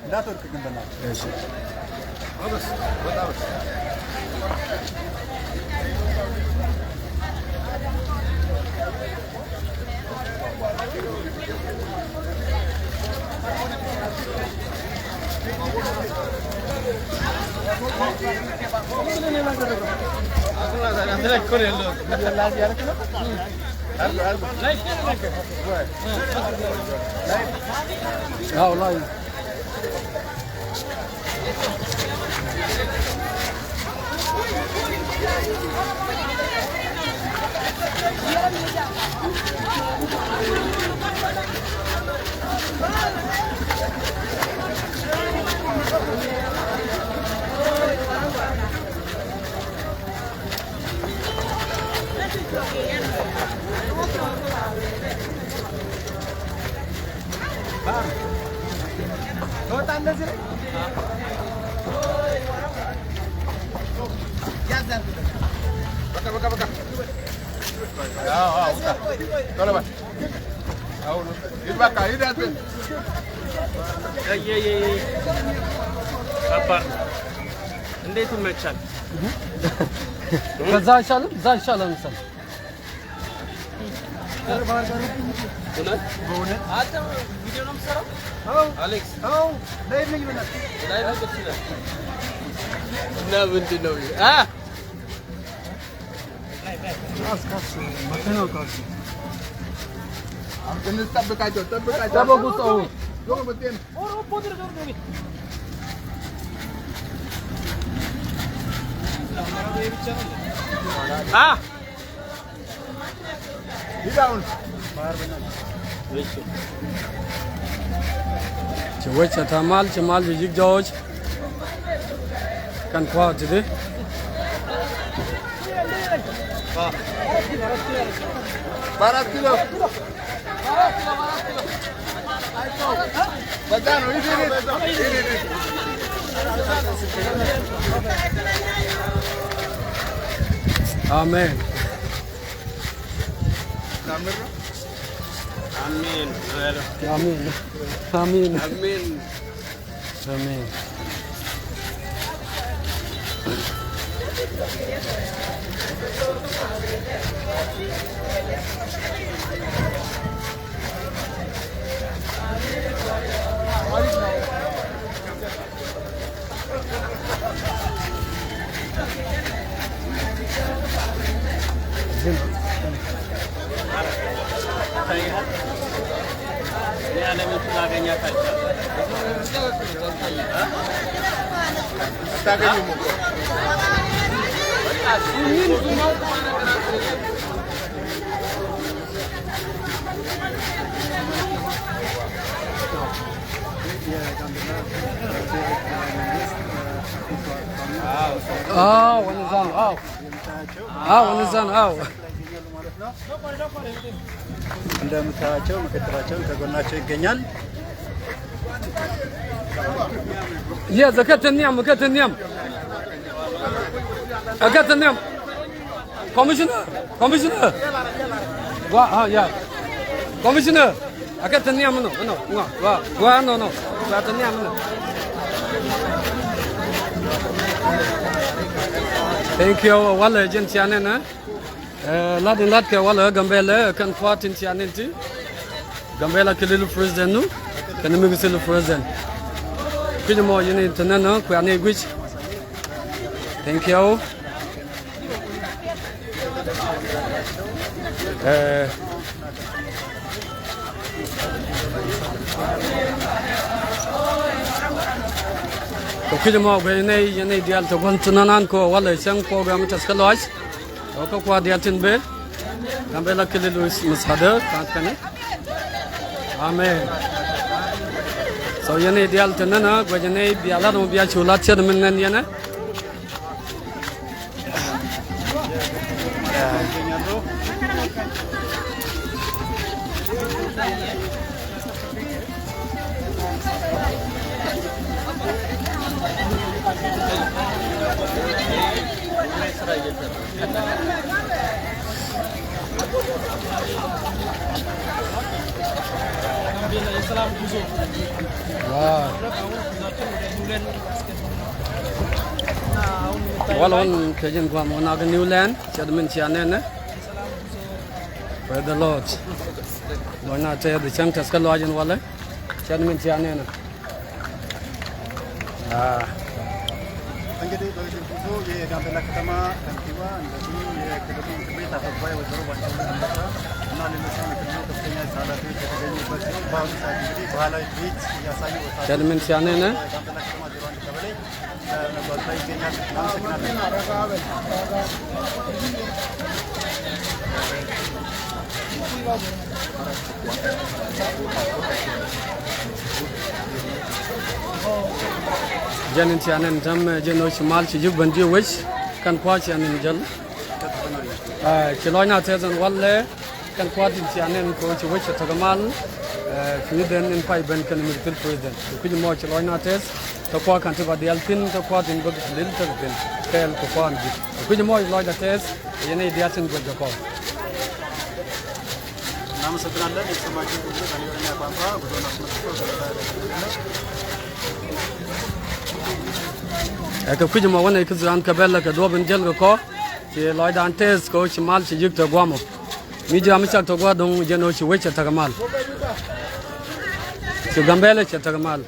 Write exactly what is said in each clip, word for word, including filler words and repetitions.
እንዳትወድቅ ግን በእናትህ። እሺ። እንዴት ይመቻል? ከዛ አይሻልም? እዛ ይሻላል መሰለኝ። እውነት? በእውነት? አንተ ቪዲዮ ነው የምትሰራው? አዎ። አሌክስ? አዎ። ላይቭ ነኝ በእናትህ። ላይቭ ነኝ በእናትህ። እና ምንድን ነው? አ? ቀስ፣ ቀስ፣ መኪናው ቀስ። አንተ ጠብቃቸው፣ ጠብቃቸው። ጠብቁ ሰው። ዞር በል። አ? Ci wec a tamal, ci mal, ci yik jɔɔc. Kan kua̱r ti di. Barat kilo. Amen. Amen. Amen. Amen. Amen. አዎ፣ ወንዛን፣ አዎ። አዎ፣ ወንዛን፣ አዎ። እንደምታያቸው ምክትላቸውን ከጎናቸው ይገኛል። Yes, a kä te nhiam, a kä te nhiam. A kä te nhiam. Commissioner, commissioner. Gua, ah, yeah. Commissioner. A kä te nhiam nɔ, nɔ, nɔ, gua, gua nɔ, nɔ. Gua te nhiam nɔ. Thank you, walɛ jɛn cianɛ nɛ. Eh, lat in lat kɛ walɛ Gambɛlɛ, kɛn kua̱r tin cianɛ ti. Gambella Kilil President nu kɛnɛ mi Kilil President. Kui̱c mɔ yɛn i̱ te nɛn ɛ kuɛ ni guic. Thank you. Ɛ, kɛ kui̱c mɔ guic ni yɛn i̱ diaal te gua̱n te nɔnan kɛ walɛ cäŋ program tɛth kä lɔac. Ɔ kä kua̱r diaal tin bëë. Gambella Kilil Louis Massada ka̱n kɛnɛ. Amen. So yɛn i̱ diaal te nɛn ɛ guic ni bia lat mɔ bia cu lat cɛ ni min nɛn yɛn ɛ. Walɛ wän kɛ ji̱n gua̱a̱m wä nak Newland, cɛ min cia nɛnɛ. Praise the Lord. Lɔcna tɛth cäŋ tɛth kä lɔac in walɛ. Cɛ min cia nɛnɛ. Ah. Cɛ min cia nɛnɛ. Jɛn in cia nɛn täämɛ, ɛ, jɛn ɣöö ci mal ci ji̱k ben ji̱ wec kɛn kua̱r cia nɛn jäl. Ɛ, ci lɔcna tɛth ɛn walɛ. Kɛn kua̱r tin cia nɛn kɛ ɣöö ci wec cɛ tekɛ mal, ɛ, kɛ ni dhen in pay ben kɛn mi thil president. Kɛ kui̱c mɔ ci lɔcna tɛth, kɛ kua̱r ka̱n ti ba diaal thi̱n, kɛ kua̱r tin bä lil tekɛ thi̱n, kɛɛl kɛ kua̱r in ji̱. Kɛ kui̱c mɔ ci lɔcna tɛth, yɛn i̱ diaal tin guɛc kɛ kɔn. Ɛ kɛ kui̱c mɔ wänɛ kä dhuran kɛ bɛl kɛ duɔ̱ɔ̱p in jäl kɛ kɔn, ci lɔcdan tɛth kɛ ɣöö ci mal ci ji̱k te gua̱a̱mɔ. Mi ji̱ ram mi cak tɔ gua̱a̱r do̱ŋ jɛn ɣöö ci wec cɛ tekɛ mal. Ci Gambɛlɛ cɛ tekɛ mal.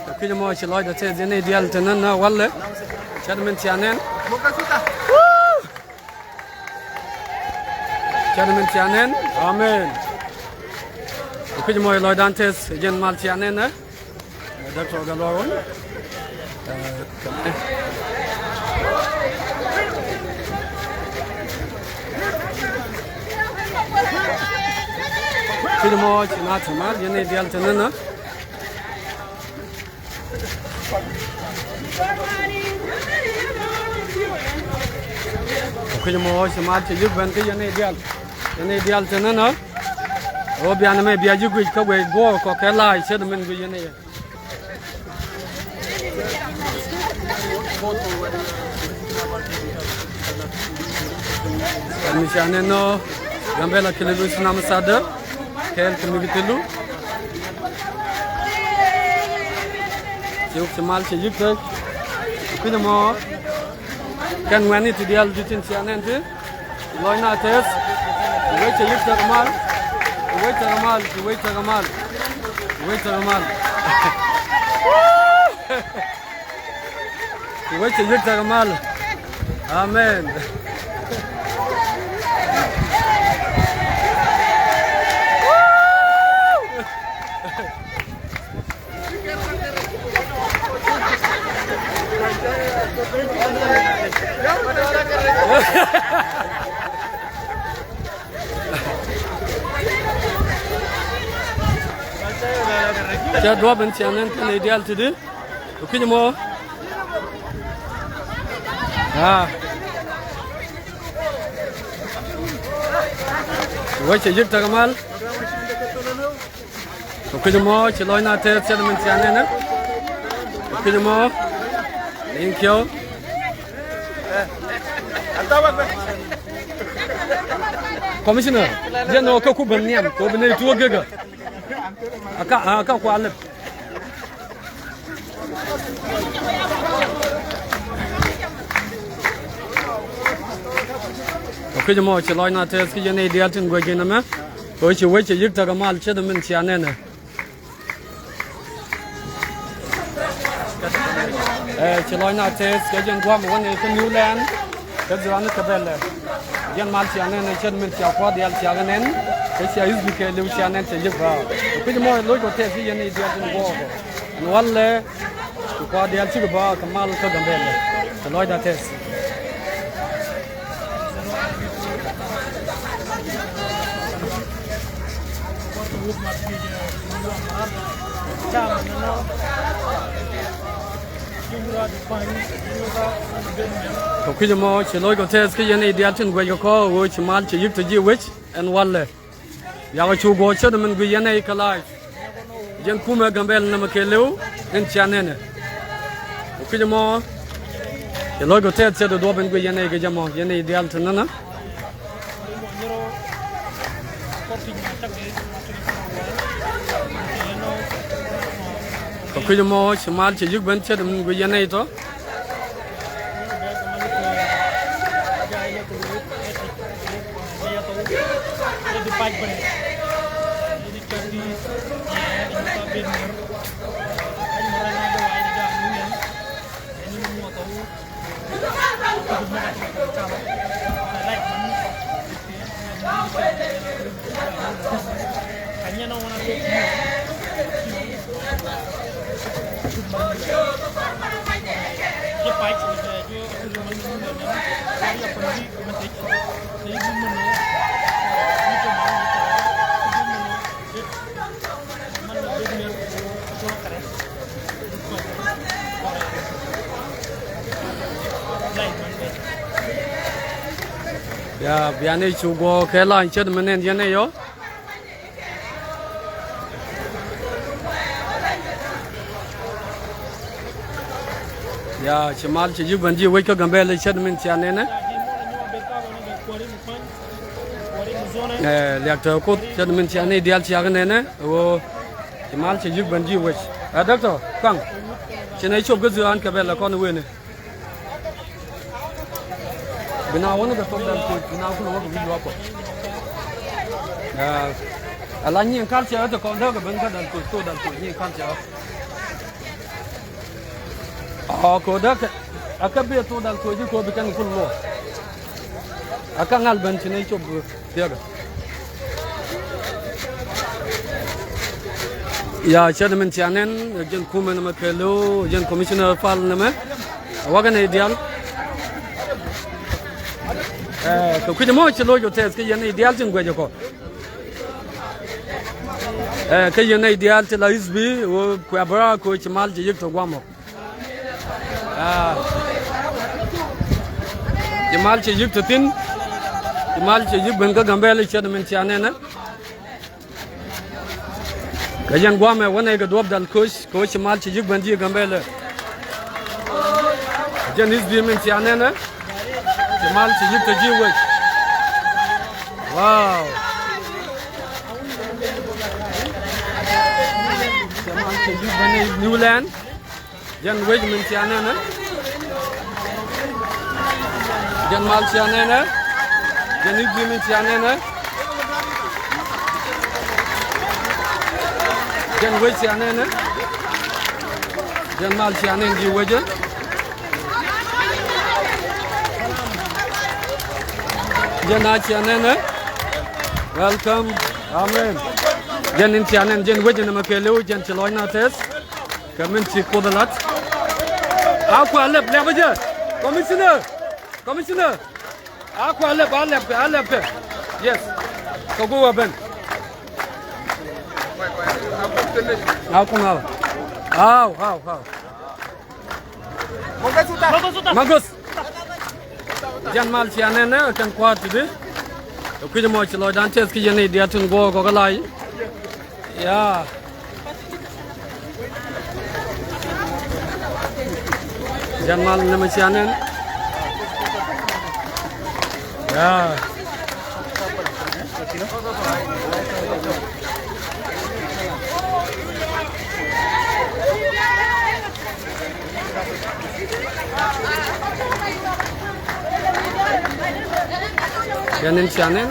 Kɛ kui̱c mɔ ci lɔcdɛ tɛth yɛn i̱ diaal te nɛn ɛ walɛ. Cɛ min cia nɛn. Cɛ min cia nɛn. Amen. Kɛ kui̱c mɔ ci lɔcdan tɛth yɛn mal cia nɛn ɛ. Dɔktɔr Gatluak Ɣɔn. Kui̱c mɔ ci na te mal yɛn i̱ diaal te nɛn ɛ. Kui̱c mɔ ci mal ci ji̱k ben kä yɛn i̱ diaal. Yɛn i̱ diaal te nɛn ɛ. Ɣöö bia nɛmɛ bia ji̱ guic kä guic guɔ̱ɔ̱r kɔ kɛ la̱a̱c ce̱t min guic yɛn i̱. Kɛ mi cia nɛn ɣöö Gambɛla kɛ lɛ luth nam sadä kɛɛl kɛ mi kɛ thil lu. Ci wuk ci mal ci yi̱k thäk. Kui̱n ɛmɔ kɛn ŋuɛ̈tni ti diaal di̱t tin cia nɛn ti. Lɔcna tɛth. Ci wec cɛ yi̱k tekɛ mal. Ci wec tekɛ mal. Ci wec tekɛ mal. Ci wec tekɛ mal. Ci wec cɛ yi̱k tekɛ mal. Amen. Cɛ duɔ̱p in cia nɛn kɛn i̱ diaal ti̱ti̱. Kɛ kui̱c ɛmɔ. Aa. Wec cɛ yi̱k tekɛ mal. Kɛ kui̱c ɛmɔ ci lɔcna tɛth cɛ min cia nɛn ɛ. Kɛ kui̱c ɛmɔ. Thank you. Commissioner, yɛn ɔ kä ku ben nhiam kɛ ɔ bi nɛy tuɔɔk gekä. Aka aka kua lɛp. Ɔ kui̱c mɔ ci lɔcna tɛth kä yɛn nɛy diaal tin guec inɛmɛ. Kɛ ɔ ci wec cɛ yi̱k tekɛ mal ce̱t min cia nɛnɛ. Ɛ ci lɔcna tɛth kɛ jɛn gua̱a̱m wä nɛy kä New Land. Kä dhuaani kɛ bɛlɛ. Jɛn mal cia nɛn ɛ ce̱t min cia kua̱r diaal cia kɛ nɛn. Kä cia yuth bi kɛ li̱w cia nɛn cɛ yi̱k bä. Ɔ kui̱c mɔ loc kɔ tɛth kä yɛn nɛy diaal tin guɔ̱ɔ̱k ɔ. Ɛn walɛ. Ci kua̱r diaal cikɛ bä kɛ mal kä Gambɛlɛ. Ci lɔcda tɛth. Kɛ kui̱c ɛmɔ ci lo̱ckɔ tɛth kä yɛn nɛy diaal tin guɛckɛ kɔɔk ɣöö ci mal cɛ yi̱k te ji̱ wec ɛn walɛ. Yakɔ cu guɔ̱ɔ̱r ce̱t min guic yɛn nɛy kɛ la̱a̱c. Jɛn kumɛ Gambɛl nɛmɛ kɛɛliw in cia nɛnɛ. Kɛ kui̱c ɛmɔ ci lo̱ckɔ tɛth ce̱t duɔ̱ɔ̱p in guic yɛn nɛy kɛ jɛ mɔ yɛn nɛy diaal te nänä. Kɛ kui̱c ɛmɔ ci mal cɛ yi̱k ben ce̱t min guic yɛn nɛy tɔ. Ya bianɛ cu guɔ kɛ la̱ny ce̱t mi nɛn yɛn ɛ yɔ. Ya ci mal ci yik ben ji̱ wec kä Gambɛl ce̱t min cia nɛnɛ. Ɛ liak te kuth ce̱t min cia ni diaal cia kɛ nɛnɛ ɣöö ci mal ci yik ben ji̱ wec. Ɛ dɔktɔ kaŋ ci nɛ cop kä dhiaan kɛ bɛl ɛ kɔn wen. Bi na wä ni kɛ thok dal koc bi na kulɛ wä kɛ wi̱c luaak kɔ. Ɛ la nyiŋ culture te kɔn dee kɛ ben kä dal koc thok dal koc nyiŋ culture. Ɔ ko̱dä kɛ a kä bi a thok dal koc i̱ ko̱ bi kɛn kul luɔk. A kä ŋal ben ci ni cop thiäkä. Ya cɛ ni min cia nɛn jɛn kumɛ nɛmɛ kɛ lo̱o̱ jɛn commissioner pal nɛmɛ. A wakɛ nɛy diaal. Ɛ kɛ kui̱c mɔ ci lo̱c ɔ tɛth kä yɛn nɛy diaal tin guɛc ɛ kɔ. Ɛ kä yɛn nɛy diaal ti la history wä kuɛ bä raak koc ci mal ci yik tɔ guamɔ. Ci mal ci yik tɔ thin. Ci mal ci yik ben kä Gambɛl ce̱t min cia nɛnɛ. Kɛ jɛn guamɛ wä nɛy kɛ duɔ̱p dal koc. Kɛ wä ci mal ci yik ben ji̱ Gambɛlɛ. Jɛn history min cia nɛnɛ. Ci mal ci yik te ji̱ wec. Wow. Ci mal ci yik ben ji̱ New Land. Jɛn wec min cia nɛnɛ. Jɛn mal cia nɛnɛ. Jɛn history min cia nɛnɛ. Jɛn wec cia nɛnɛ. Jɛn mal cia nɛn ji̱ wecä. Jɛn a cia nɛnɛ. Welcome. Amen. Jɛn in cia nɛn jɛn wecä nɛmɛ kɛɛliw jɛn ci lɔcna tɛth. Kɛ min ci Kuoth ɛ la̱t. A kua lɛp lɛpä jɛ. Commissioner. Commissioner. A kua lɛp a lɛpkɛ a lɛpkɛ. Yes. Kɛ guwä ben. A kuŋ aw. Aw aw aw. Magos. Jɛn mal cia nɛnɛ kɛn kua̱r ti̱ti̱. Kɛ kui̱c mɔ ci lɔcdan tɛth ki yɛn i̱ diaal tin guɔ̱ɔ̱k kɔk ɛ lac. Ya. Jɛn mal ni mi cia nɛn. Ya. Jɛn in cia nɛn.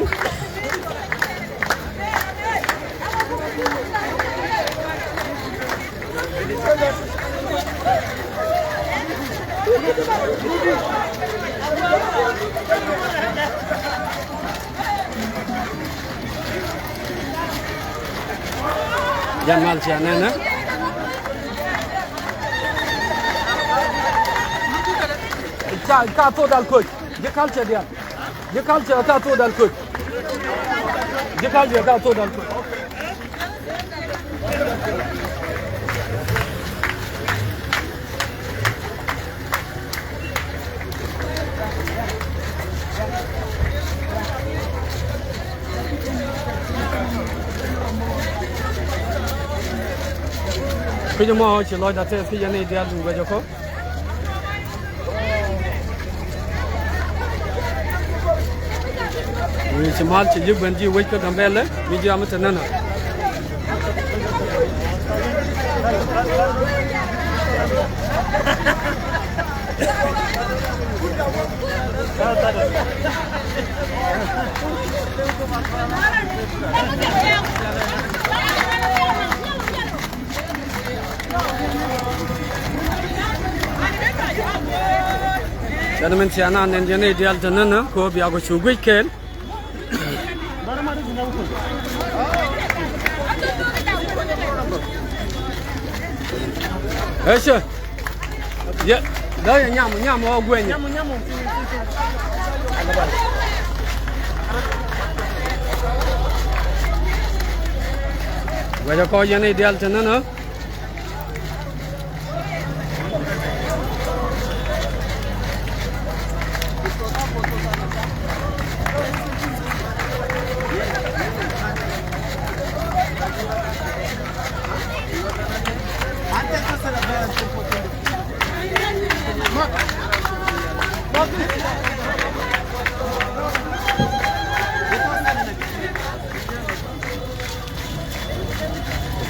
Jɛn mal cia nɛn ɛ. Ca, ca thok dal koc. Ji̱ culture dial. Ji̱ culture ca thok dal koc. Ji̱ culture ca thok dal koc. Kui̱c mɔ ci lɔcda tɛth ki yɛn i̱ diaal duŋ guɛc ɛ kɔ. Wi̱i̱ ci mal ci ji̱ ben ji̱ wec kä Gambɛlɛ mi ji̱ amä te nänä. Cɛ ni min cia nan nɛn yɛn i̱ diaal te nänä kɛ ɣöö bia kɔ cu guic kɛɛl. Ecä. Yɛ, dee yɛ nyam, nyam ɔ guɛnyɛ. Guɛcɛ kɔ yɛn i̱ diaal te nänä.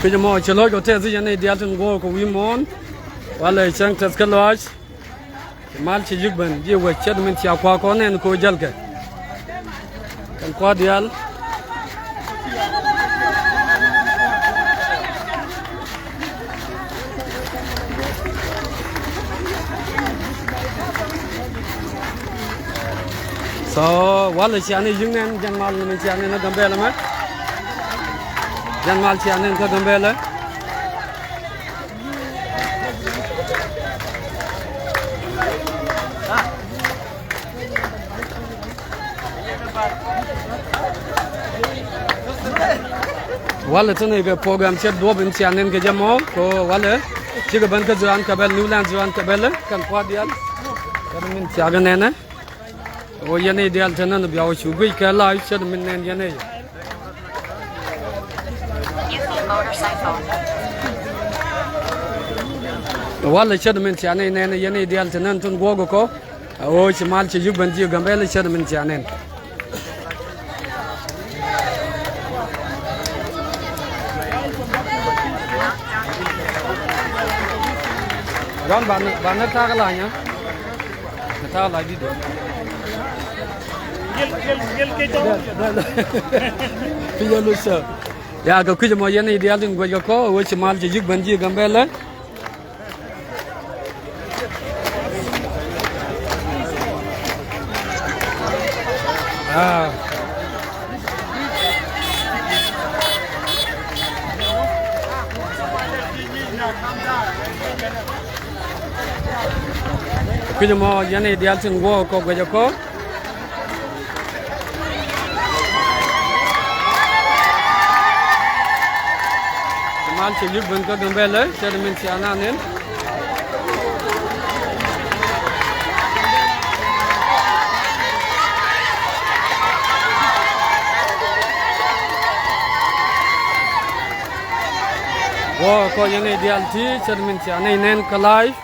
Kui̱c ɛmɔ cɛ lɔc kɛ tɛth i̱ yɛn i̱ diaal tin guɔ̱ɔ̱k kɛ wi̱i̱ muɔ̱ɔ̱n. Walɛ cäŋ tɛth kä lɔaac. Ci mal ci yi̱k ben ji̱ wec ce̱t min cia kua̱r kɔn nɛn ko̱ jäl kɛ. Kɛn kua̱r diaal. So walɛ cia ni yi̱k nɛn jɛn mal ni min cia nɛn kä Gambɛlɛ mɛ. Jɛn mal cia nɛn kä Gambɛlɛ. Walɛ tini kɛ program cɛ duɔp in cia nɛn kɛ jɛ mɔ kɛ walɛ cikɛ ben kä Zuan Kɛbɛl, New Land Zuan Kɛbɛl kɛn kua̱r diaal. Kɛn min cia kɛ nɛnɛ. Ɣöö yɛn i̱ diaal te nän bia wä cu guic kɛ la cät min nɛn yɛn i̱. Walɛ cät min cia nɛn nɛn yɛn i̱ diaal te nän tin guɔ̱ɔ̱k kɔ. Ɣöö ci mal ci yuk ben ji̱ Gambɛlɛ cät min cia nɛn. Ran banɛ, banɛ tak la nya. Kɛ ta̱a̱ lac di̱t. Pi yɛ luc sir. Ya kɛ kui̱c ɛmɔ yɛn i̱ diaal tin guec kɛ kɔ ɛ wee ci mal ci yi̱k ben ji̱ Gambɛlɛ. Ah. Kui̱c ɛmɔ yɛn i̱ diaal tin guɔ̱ɔ̱k kɔ guec ɛ kɔ. Mal cɛ yuk ben kä Gambɛlɛ cɛ di min cia nan in. Guɔ̱ɔ̱k kɔ yɛn i̱ diaal ti cɛ di min cia nɛy nɛn kä live.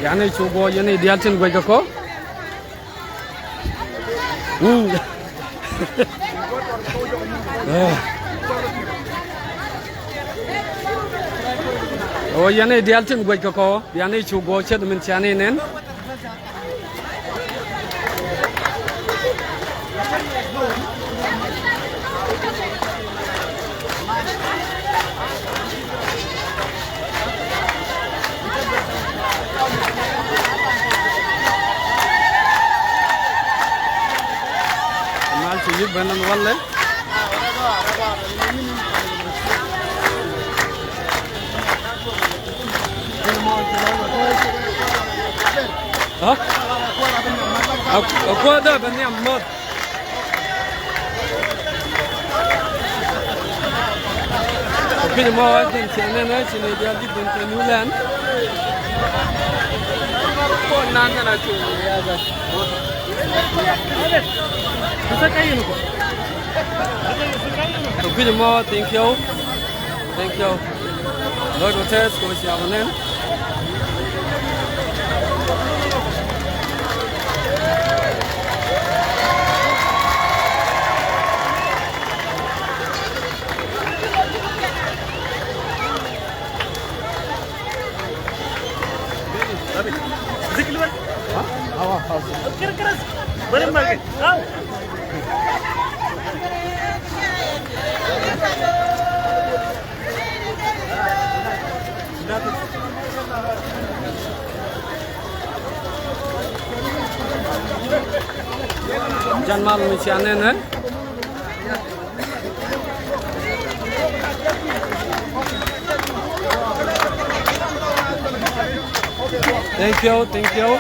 Yɛn i̱ cu guɔ yɛn i̱ diaal tin guec kɛ kɔ. Wuu. Ɣöö yɛn i̱ diaal tin guec kɛ kɔ. Yɛn i̱ cu guɔ ce̱t min cian i̱ nɛn. Mal ci yik ben an walɛ. Ha? A kuäär dee ben nhiam mäth. Kɛ kui̱c mɔ wä jɛn ciɛ nɛn wä ci nɛy diaal ji̱ ben kɛ New Land. Kɛ kui̱c mɔ, thank you. Thank you. Lord Hotel, kɛ wä ciɛ nɛn. Jɛn mal mi cia nɛn ɛ. Thank you, thank you.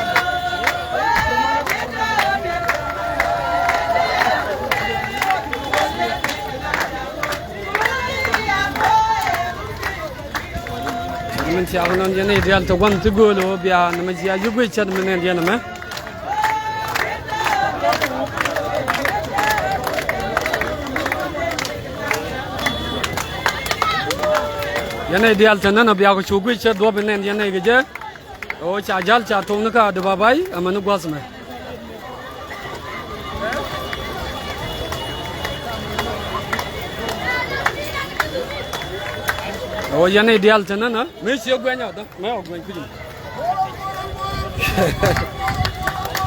Min thiak nɔn yɛn i̱ diaal ti gua̱n ti gööl ɣöö bia nɛmɛ cia ji̱ guic cät min ɛn yɛn ɛmɛ. Yɛn i̱ diaal ti nänä bia kɛ cu guic cät duɔ̱p in ɛn yɛn i̱ kɛ jɛ. Ɣöö ca jäl ca toŋ ni kä Addis Ababa amäni gua̱th mɛ. Ɣöö yɛn i̱ diaal ti nänä mi ciɛ guɛny ɔ däk mɛ ɔ guɛny kui̱c mɛ.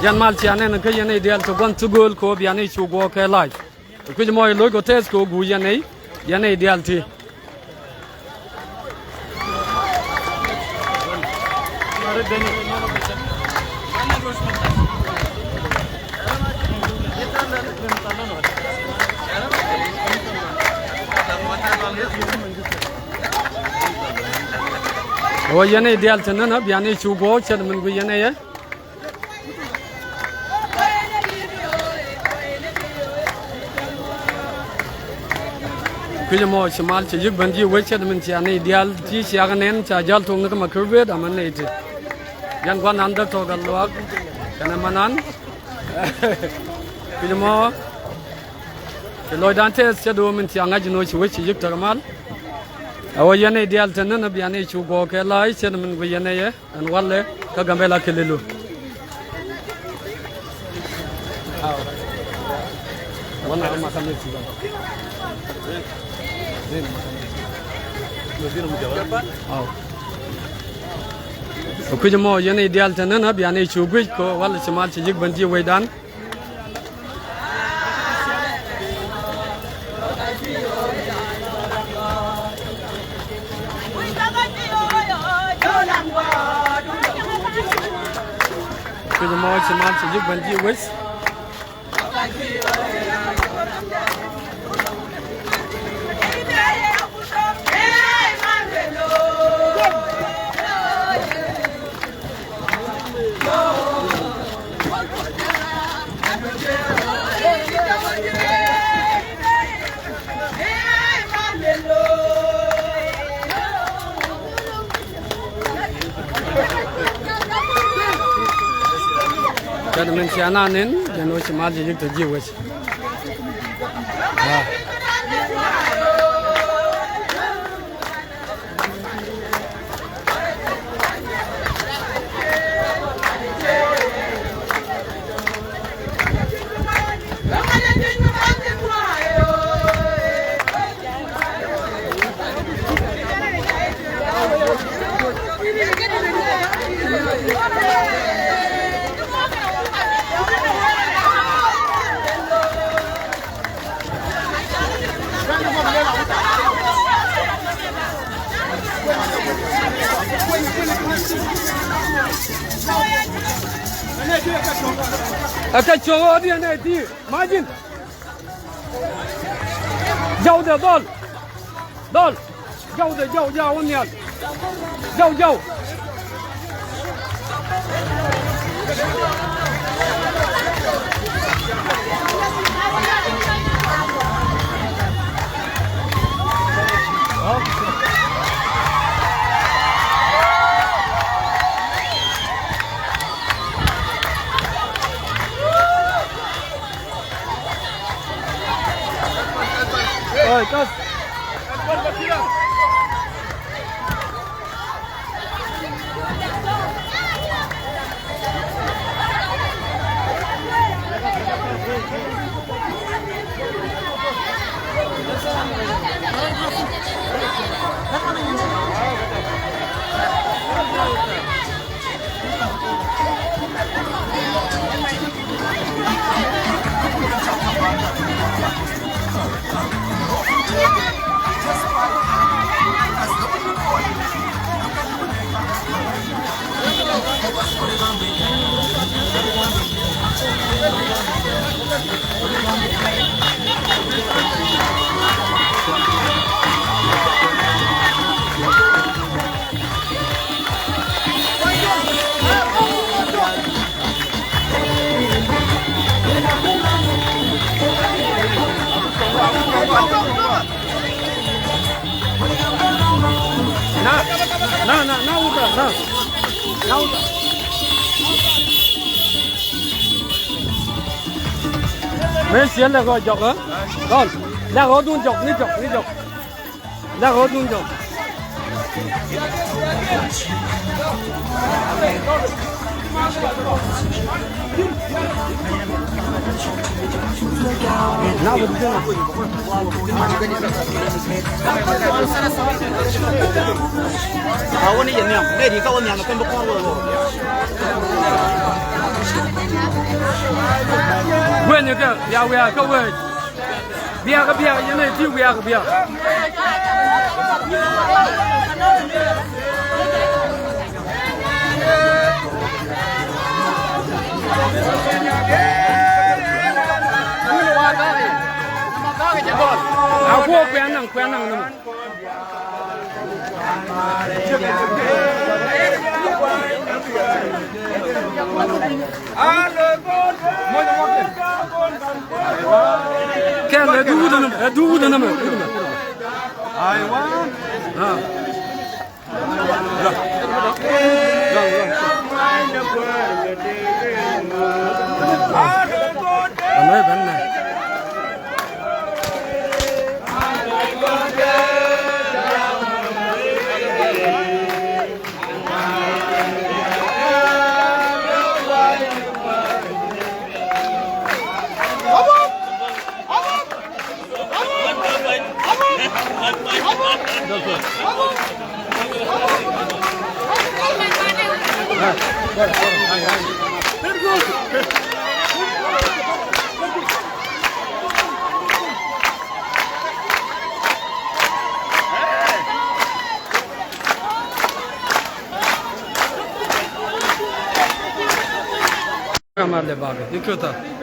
Yɛn mal cia nɛn kä yɛn i̱ diaal ti gua̱n ti gööl kɛ ɣöö bia ni cu guɔ̱ɔ̱k kɛ lac. Kui̱c mɔ i̱ lo̱c kɔ tɛth kɛ ɣöö guuc yɛn i̱ yɛn i̱ diaal ti. Ɣöö yɛn i̱ diaal ti nänä bia ni cu guɔ̱ɔ̱k cät min guic yɛn i̱ yɛ. Kui̱c ɛmɔ ci mal ci yi̱k ben ji̱ wec cät min cia nɛy diaal ti ciakä nɛn ca jäl thok ni kä ma kär wet amä nɛy ti. Yɛn gua̱n an däk tɔk a luaak kɛnɛ manan. Kui̱c ɛmɔ ci lɔcdan tɛth cät ɣöö min cia ŋa̱c in ɣöö ci wec ci yi̱k täk mal. Ɛ ɣöö yɛn nɛy diaal te nänä bia nɛy cu guɔ̱ɔ̱k kɛ la̱a̱c cät min guic yɛn nɛy ɛ. Ɛn walɛ kä Gambɛla kɛ lelu. Ɛ kui̱c ɛmɔ yɛn i̱ diaal te nänä bia nɛy cu guic kɛ walɛ ci mal ci yi̱k ben ji̱ wecdan. Kui̱c ɛmɔ ci mal ci yi̱k ben ji̱ wec. Cä min cia na nin jɛn wec mal ji̱ ji̱k te ji̱ wec. Ɛ kɛ cɔk ɣɔ̱ɔ̱diɛn ɛ ti majin. Jawdɛ dhɔl. Dhɔl. Jawdɛ jaw jaw nhial. Jaw jaw. Na, na, na, na, uta, na. Na, uta. Mɛ siɛn lɛ kɔ jɔk, ɛ? Dɔl. Lɛ kɔ dun jɔk, ni jɔk, ni jɔk. Lɛ ɣöö dun jɔk. A wä ni yɛ nhiam, nɛ di ka wä nhiam kɛn bi kɔn wä wä. Guɛnyɛ kɛ, ya wiaa kä wee. Biakä, biakä, yɛn ɛ ti wiakä, biakä. A kuɔ kuɛn naŋ, kuɛn naŋ ni mɔ. Kɛn ɛ du wut nɛmɛ, ɛ du wut nɛmɛ. Aywa. Ah. Ɛ mɛ ben nɛ. Ama le bage, ni köta.